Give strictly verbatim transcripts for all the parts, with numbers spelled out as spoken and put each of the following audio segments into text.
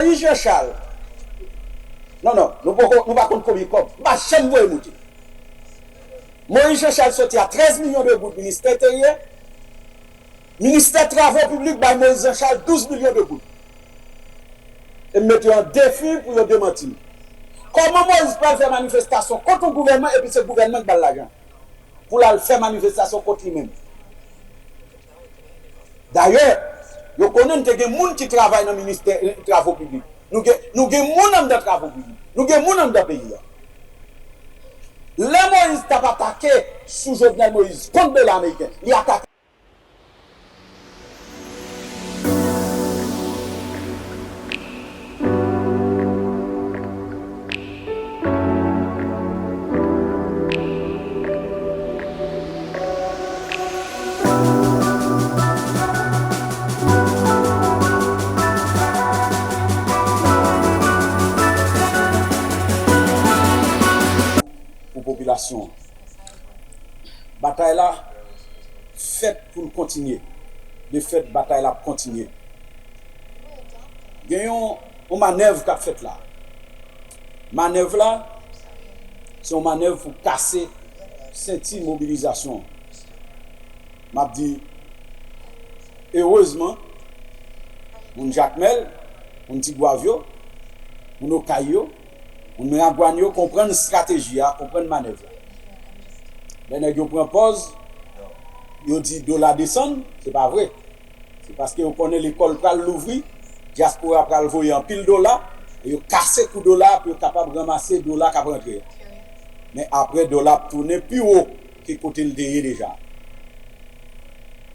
Moïse Jean Charles. Non, non, nou poko, nou pa konn konbyen kòb. M pa janm voye moute. Moïse Jean Charles soti a trèz milyon de goud ministè enteryè. Ministè travo piblik bay Moïse Jean Charles douz milyon de goud. E m mete yo an defi pou yo demanti m. Kòman Moïse pral fè manifestasyon kont yon gouvènman epi se gouvènman ki ba l lajan pou l al fè manifestasyon kont li menm? Dayè, yo konnen n te gen moun ki travay nan ministè, eh, travo piblik. Nou gen, nou gen moun anndan travo piblik. Nou gen moun anndan peyi a. Lè Moïse t ap atake sou Jovenel Moïse kont dola ameriken, li atake. Pou popilasyon an. Batay la fèt pou l kontinye. De fèt, batay la ap kontinye. Gen yon, yon manèv k ap fèt la. Manèv la, se yon manèv pou kase senti mobilizasyon an. M ap di, erezman, moun Jakmèl, moun Tigwav yo, moun Okay yo, moun Miragwàn yo konprann estrateji a, konprann manèv la. Lè nèg yo pran pòz, yo di dola desann, se pa vre. Se paske yo konnen lekòl pral louvri, dyaspora pral voye anpil dola, e yo kase kou dola pou yo kapab ranmase dola k ap rantre a. Men apre, dola ap tounen pi wo ke kote l te ye deja.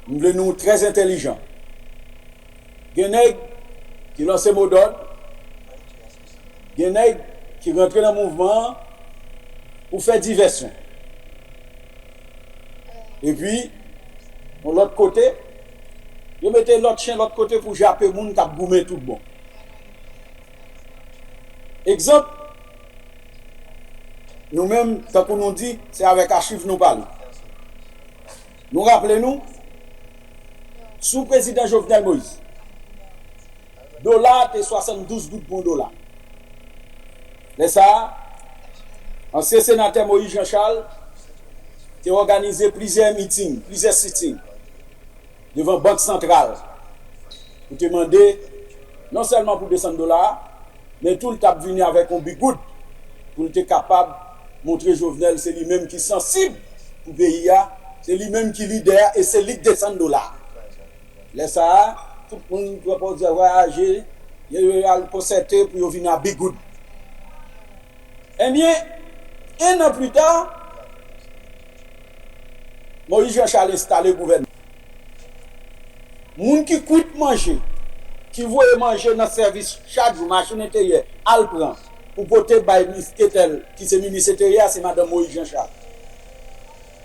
M vle nou trè entèlijan. Gen nèg ki lanse modòd, gen nèg ki rantre nan mouvman an pou fè divèsyon. Epi, yon lòt kote, yo mete lòt chen lòt kote pou jape moun k ap goumen tout bon. Egzanp, nou menm, tankou nou di, se avèk achiv nou pale. Nou raple nou, sou prezidan Jovenel Moïse, dola a te swasanndouz goud pou yon dola. Lè sa a, ansyen senatè Moïse Jean Charles te òganize plizyè miting, plizyè siting devan Bank Santral pou te mande non sèlman pou desann dola a, men tou l t ap vini avèk yon bigoud pou l te kapab montre Jovenel se li menm ki sansib pou peyi a, se li menm ki lidè a e se li k desann dola a. Lè sa a, tout moun pran pòz yo vwayaje, yo, yo al konsète pou yo vin a bigoud. Ebyen, en an pli ta, Moïse Jean Charles enstale gouvènman. Moun ki kwit manje, ki voye manje nan sèvis chak jou, machin enteryè, al pran, pou pote bay Misketèl, ki se minis enteryè a, se madanm Moïse Jean Charles.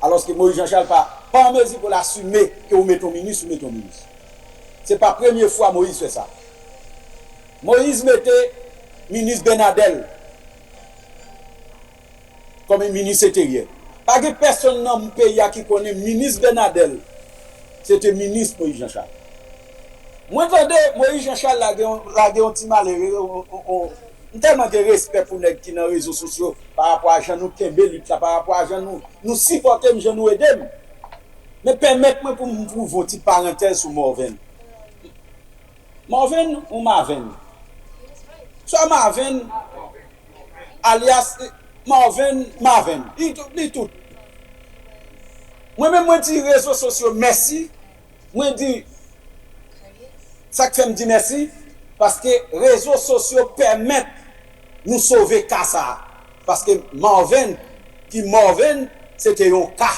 Alòske Moïse Jean Charles pa, pa an mezi pou l asime ke ou mete yon minis, ou mete yon minis. Se pa premye fwa Moïse fè sa. Moïse mete minis Bènadèl kòm minis enteryè. Pa gen pèsonn nan peyi a ki konnen minis Bènadèl se te minis Moïse Jean Charles. Mwen tande Moïse Jean Charles lage yon, lage yon ti malere, on, on, on, m tèlman gen respè pou nèg ki nan rezo sosyo pa rapò a jan nou kenbe lit la, pa rapò a jan nou, nou sipòte m, jan nou ede m. Men pèmèt mwen pou m ouvri yon ti parantèz sou Morven. Morven ou Maven? Swa Maven, alyas Morven, Maven. Li tout, li tout. Mwen menm, mwen di rezo sosyo mèsi. Mwen di, sa k fè m di mèsi, paske rezo sosyo pèmèt nou sove ka sa a. Paske Morven, ki Morven, se te yon ka.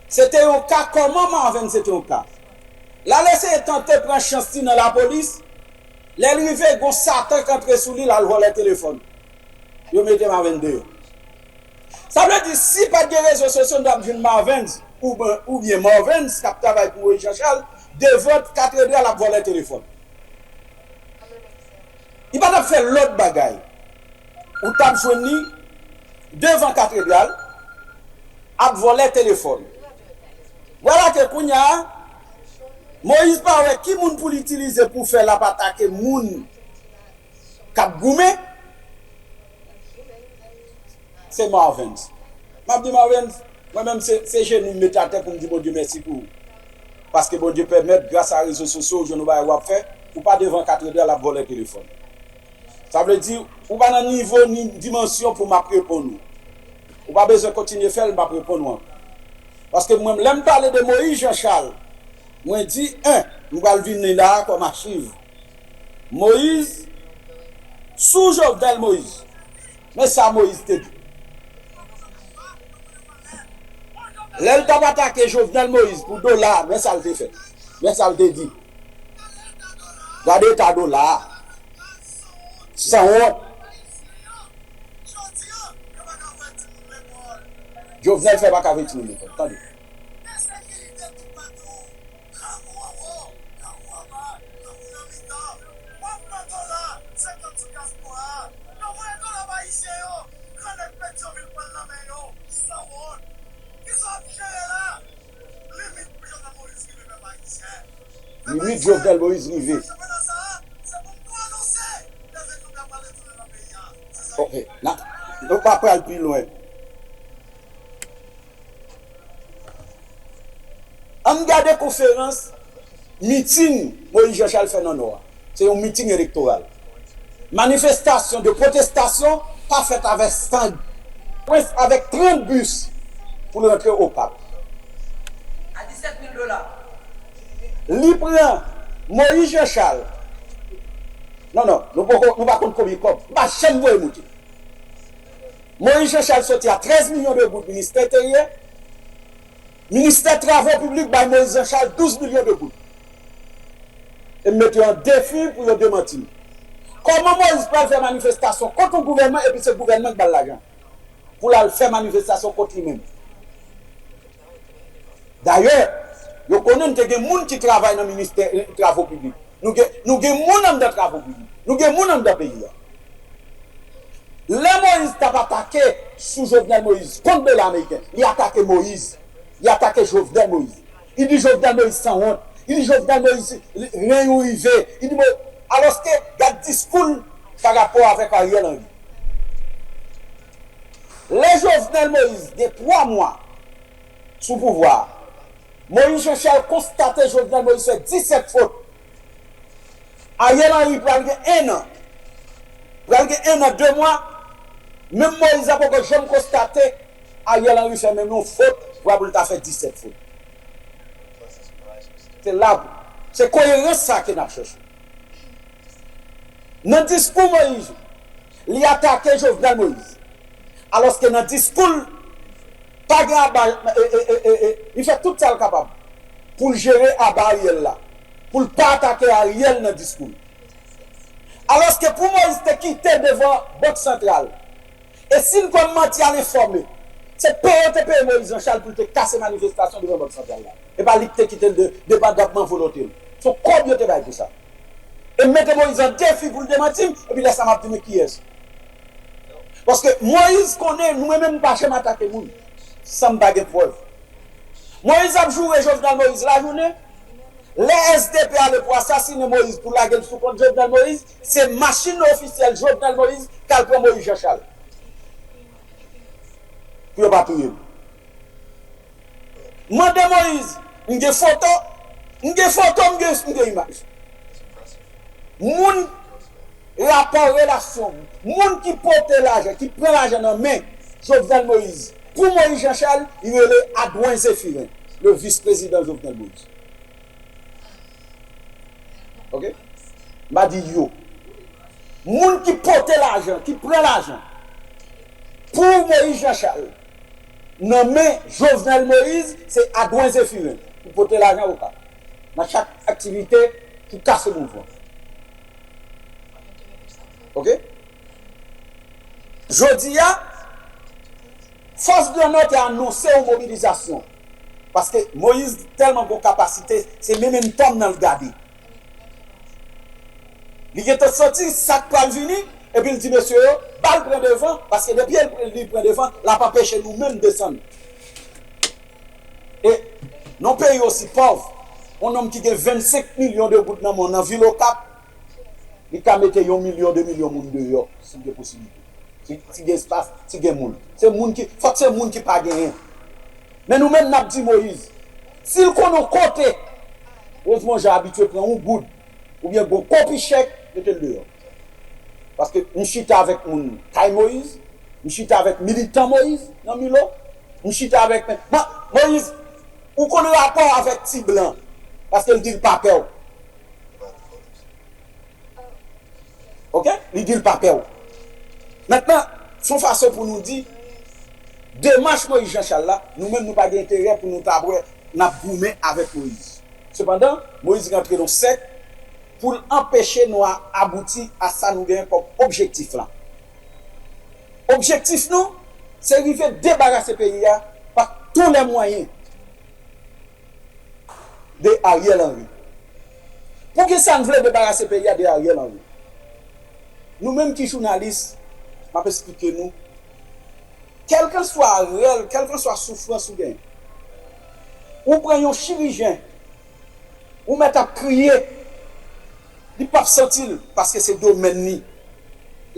Se te yon ka, kòman Marven se te yon ka? L al eseye tante pran chans li nan lapolis. Lè l rive, gon satan k antre sou li, l al vòlè telefòn. Yo mete Marven deyò. Sa vle di, si pa t gen rezo sosyo, nou t ap jwenn Marvens oubyen, oubyen Marvens k ap travay pou Moïse Jean Charles devan katedral ap vòlè telefòn. Li pa t ap fè lòt bagay. Ou t ap jwenn li devan katedral, ap vòlè telefòn. Vwala ke kounye a, Moyiz pa wè ki moun pou l itilize pou fè l ap atake moun k ap goumen, se Marvens. M ap di Marvens, mwen menm se, se jenou m mete atè pou m di Bondye mèsi pou ou. Paske Bondye pèmèt, gras a rezo sosyo, ou jwenn yon bagay w ap fè, ou pa devan katedral ap vòlè telefòn. Sa vle di, ou pa nan nivo ni dimansyon pou m ap reponn ou. Ou pa bezwen kontinye fè l, m ap reponn ou ankò. Paske mwen, lè m pale de Moyiz Jan Chal, mwen di, en, m pral vini la a kòm achiv. Moyiz, sou Jovenel Moyiz, men sa Moyiz te di. Lè l t ap atake Jovenel Moyiz pou dola, men sa l te fè. Men sa l te di. Gade eta dola a. Sanwont. Jovenel fè pa ka vin timoun lekòl. Tande. Limit Jovenel Moïse rive. Ok, n a, nou pa pral pi lwen. Ann gade konferans, miting Moïse Jean Charles fè nan Nò a. Se yon miting elektoral. Manifestasyon de pwotestasyon pa fèt avèk stand. Prince avèk trant bis pou l rantre Opap. A disèt mil dola. Li pran Moïse Jean Charles. Non, non, nou poko, nou pa konn konbyen kòb. M pa janm voye moute. Moïse Jean Charles soti a trèz milyon de goud ministè enteryè. Ministè Travo Piblik bay Moïse Jean Charles douz milyon de goud. E m mete yo an defi pou yo demanti m. Kòman Moïse pral fè manifestasyon kont yon gouvènman epi se gouvènman ki ba l lajan pou l al fè manifestasyon kont li menm? Dayè, yo konnen n te gen moun ki travay nan ministè, eh, Travo Piblik. Nou gen, nou gen moun anndan Travo Piblik. Nou gen moun anndan peyi a. Lè Moïse t ap atake sou Jovenel Moïse kont dola ameriken, li atake Moïse. Li atake Jovenel Moïse. Li di Jovenel Moïse sanwont. Li di Jovenel Moïse, ren ou rive. Li di Mo-, alòske, gad diskou l pa rapò avèk Ariel Henry. Lè Jovenel Moïse gen twa mwa sou pouvwa a, Moïse Jean Charles konstate Jovenel Moïse fè disèt fot. Ariel Henry pral gen en an. Pral gen en an, de mwa. Menm Moïse la poko janm konstate Ariel Henry fè menm yon fot, vwa pou l ta fè disèt fot. Se la, se koyerans sa ke n ap chèche. Nan diskou Moïse, li atake Jovenel Moïse. Alòske nan diskou l, pa gen aba, e, e, e, e, e, li fè tout sa l kapab pou l jere aba Ariel la, pou l pa atake Ariel nan diskou l. Alòske pou Moïse te kite devan Bank Santral, e si n kwè m manti, al enfòme. Se peye yo te peye Moïse Jean Charles pou l te kase manifestasyon devan Bank Santral la. E pa li ki te kite l de, depandamman volonte l. Se yon kòb yo te bay pou sa. E m mete Moïse an defi pou l demanti m, epi lè sa m ap di men kiyès. Paske Moïse konnen, mwen menm m pa janm atake moun san m pa gen prèv. Moïse ap joure Jovenel Moïse lajounen. Lè S D P ale pou asasinen Moïse, pou lage l sou kont Jovenel Moïse, se machin ofisyèl Jovenel Moïse k al pran Moïse Jean Charles pou yo pa touye l. Mande Moïse, m gen foto, m gen foto, m gen, m gen imaj. Moun rapò relasyon, moun ki pote lajan, ki pran lajan nan men Jovenel Moïse pou Moïse Jean Charles, li rele Adwen Zéphirin, le vice-président Jovenel Moïse. Ok? M pa di yo. Moun ki pote lajan, ki pran lajan pou Moïse Jean Charles nan men Jovenel Moïse, se Adwen Zéphirin ki pote lajan Okap nan chak aktivite pou kase mouvman. Ok? Jodi a, Fòs Gran Nò te anonse yon mobilizasyon. Paske Moïse tèlman gon kapasite, se momentum nan l gade. Li gentan santi sa k pral vini, epi l di mesye yo, ba l pran devan, paske depi l, li pran devan, l ap anpeche nou menm desann. E nan yon peyi osi pòv, yon nonm ki gen vennsenk milyon de goud nan men w nan vil Okap, Li ka mete yon milyon, de milyon moun deyò, si l gen posiblite. Si, si gen espas, si gen moun. Se moun ki, fòk se moun ki pa genyen. Men nou menm n ap di Moyiz, si l konn yon kote, Rosemond Jean abitye pran yon goud, oubyen gwo kopi chèk, mete l deyò. Paske m chita avèk moun kay Moyiz, m chita avèk militan Moyiz nan Milo, m chita avèk, men, Moyiz, ou konn rapò avèk ti blan, paske l di l pa pè w. Oke? Li di l pa pè w. Mentnan, se yon fason pou nou di, demach Moyiz Jan Chal la, nou menm nou pa gen enterè pou nou ta wè n ap goumen avèk Moyiz. Sepandan, Moyiz rantre nan sèk pou l anpeche nou a abouti a sa nou genyen kòm objektif la. Objektif nou, se rive debarase peyi a pa tou lè mwayen de Ariel Henry. Poukisa n vle debarase peyi a de Ariel Henry? Nou menm ki jounalis, m ap esplike nou, kèlkanswa rèl, kèlkanswa soufrans ou genyen, ou pran yon chirijyen, ou mèt ap kriye, li p ap santi l, paske se domèn li.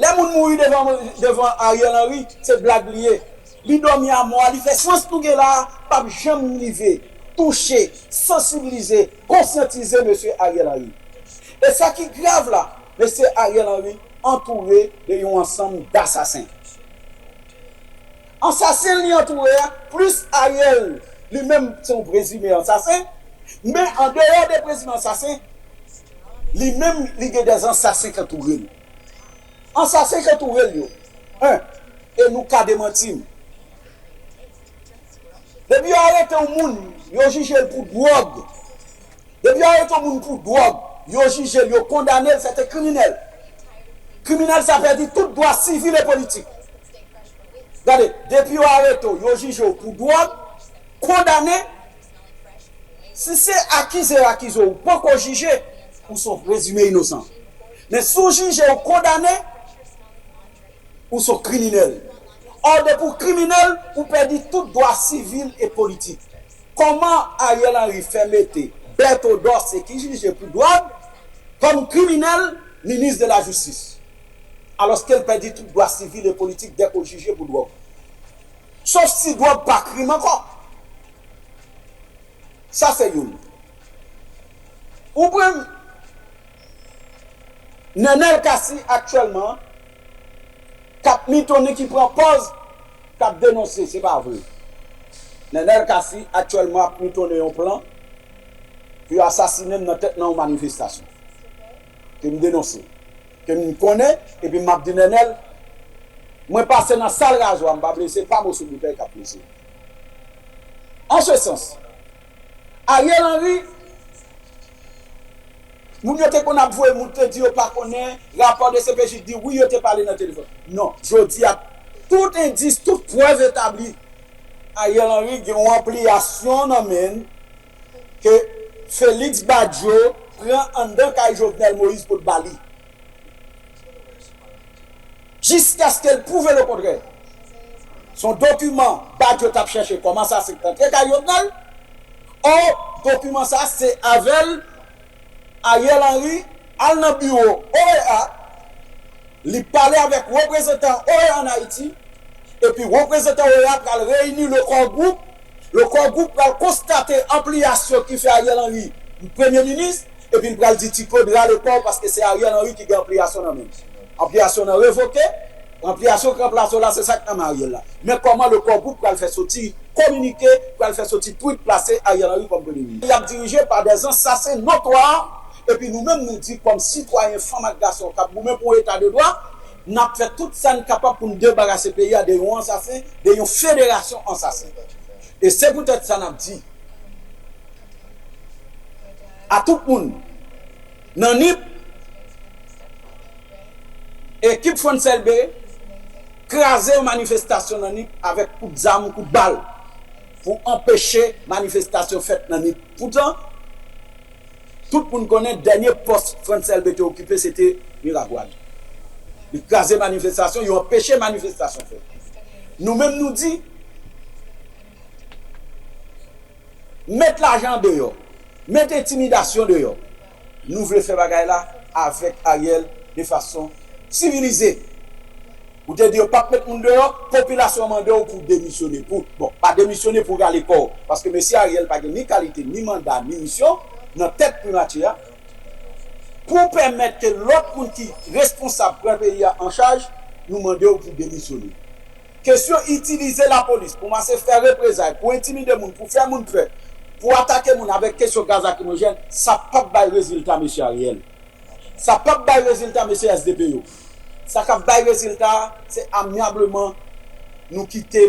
Lè moun mouri devan, devan Ariel Henry, se blag li ye. Li dòmi a mò a, li fè sans nou gen la a, p ap janm rive touche, sansibilize, konsyantize mesye Ariel Henry. E sa ki grav la, mesye Ariel Henry antoure de yon ansanm dasasen. Ansasen li antoure a, plis Ariel, li menm se yon prezime ansasen, men andeyò de prezime ansasen, li menm li gen de ansasen k antoure l. Ansasen k antoure l yo, en, e nou ka demanti m. Depi yo arete yon moun, yo jije l pou dwòg. Depi yo arete yon moun pou dwòg, yo jije l, yo kondane l, se te kriminèl. Kriminèl sa pèdi tout dwa sivil e politik. Gade, depi yo arete w, yo jije w pou dwòg, kondane, si se akize yo akize w, ou poko jije, ou se yon prezime inosan. Men si w jije, ou kondane, ou se yon kriminèl. Ò, depi w kriminèl, ou pèdi tout dwa sivil e politik. Kòman Ariel Henry fè mete Bertho Dorcé ki jije pou dwòg kòm kriminèl minis de la jistis, alòske l pèdi tout dwa sivil e politik dèke w jije pou dwòg? Sof si dwòg pa krim ankò. Sa se youn. Ou pran Nenel Cassy aktyèlman k ap mitonnen, ki pran pòz k ap denonse, se pa vre. Nenel Cassy aktyèlman ap mitonnen yon plan pou yo asasinen m nan tèt nan yon manifestasyon ke m denonse, ke m konnen, epi m ap di Nenel, mwen pase nan sal razo a, m pa blese, pa moso boutèy k ap blese. An se sans, Ariel Henry, moun yo te konn ap voye, moun te di yo pa konnen, rapò de C P J di wi, yo te pale nan telefòn. Non, jodi a, tout endis, tout prèv etabli, Ariel Henry gen yon anpliyasyon nan men l ke Félix Badio pran anndan kay Jovenel Moïse pou l ba li. Jiskaske l pwouve lekontrè. Se yon dokiman Badio t ap chèche kòm ansasen k antre kay Jovenel, ò, dokiman sa se avè l Ariel Henry al nan biwo O E A, li pale avèk reprezantan O E A ann Ayiti, epi reprezantan O E A pral reyini le core group, le core group pral konstate anpliyasyon ki fè Ariel Henry premye minis, epi l pral di Ti Claude rale kò w paske se Ariel Henry ki gen anpliyasyon nan men l. Anpliyasyon nan revoke, anpliyasyon k ranplase w la, se sa k nan men Ariel la. Men kòman le core group pral fè soti kominike, pral fè soti tweet plase Ariel Henry kòm premye minis? Y ap dirije pa dè ansasen notwa, epi nou menm nou di kòm sitwayen, fanm ak gason k ap goumen pou yon eta de dwa, n ap fè tout sa n kapab pou n debarase peyi a de yon ansasen, de yon federasyon ansasen. E se poutèt sa n ap di a tout moun nan Nip, ekip Frantz Elbé kraze yon manifestasyon nan Nip avèk kout zam, kout bal, pou anpeche manifestasyon fèt nan Nip. Poutan, tout moun konnen dènye pòs Frantz Elbé te okipe, se te Miragwàn. Li kraze manifestasyon, yo anpeche manifestasyon fèt. Nou menm nou di, met lajan deyò, met entimidasyon deyò. Nou vle fè bagay la avèk Ariel, de fason sivilize. Ou te di yo p ap met moun deyò, popilasyon an mande w pou demisyone. Pou, bon, pa demisyone pou rale kò w. Paske mesye Ariel pa gen ni kalite, ni manda, ni misyon nan tèt primati a. Pou pèmèt ke lòt moun ki responsab pran peyi a an chaj, nou mande w pou demisyone. Kesyon itilize lapolis pou mache fè reprezay, pou entimide moun, pou fè moun pè, pou atake moun avèk kesyon gaz lakrimojèn, sa p ap bay rezilta, mesye Ariel. Sa p ap bay rezilta, mesye S D P yo. Sa k ap bay rezilta, se amyableman nou kite